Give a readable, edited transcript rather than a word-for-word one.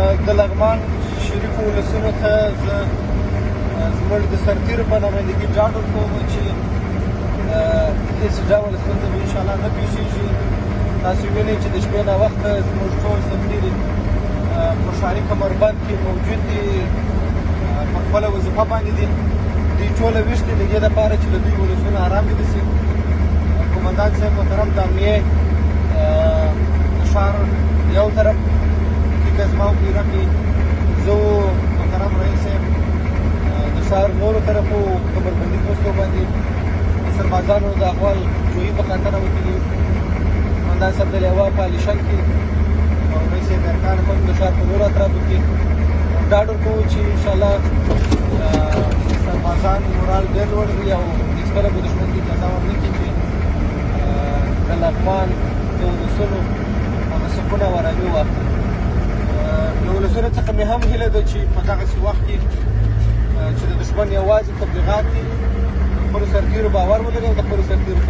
د لغمان شریفو ولسونو ته زه زموږ د سرتیرو په نمایندګي ډاډ ورکوم چې هېڅ ډول ستونزه به انشاءالله نه پېښېږي. تاسو وینئ چې د شپې ناوخته زموږ ټول سرتیري په ښاري کمربند کې موجود دي، په خپله وظیفه باندې دي. دوی ټوله ویښ دي د دې لپاره چې د دوی ولسونه ارام ویده شي. قومندان صاحب محترم د امنیې د ښار یو طرف کې ګزمه او پیره کې، زه محترم رئیس صاحب د ښار نورو طرفو کمربندي پوستو باندې د سربازانو د احوال جویي په خاطر وتلي. قومندان صاحب د لیوا په علیشنګ کې او رئیس صاحب ارکان هم د ښار په نورو اطرافو کې. ډاډ ورکوو چې انشاءالله سربازان مورال ډېر لوړ دی او هېڅکله به دښمن ته اجازه ورنه کړي چې د لغمان د ولسونو هغه سکون او ارامي واخلي. له ولسونو څخه مې هم هیله ده چې په دغسې وخت کې چې د دښمن یوازې تبلیغات دي، د خپلو سرتېرو باور ولري او د خپلو سرتېرو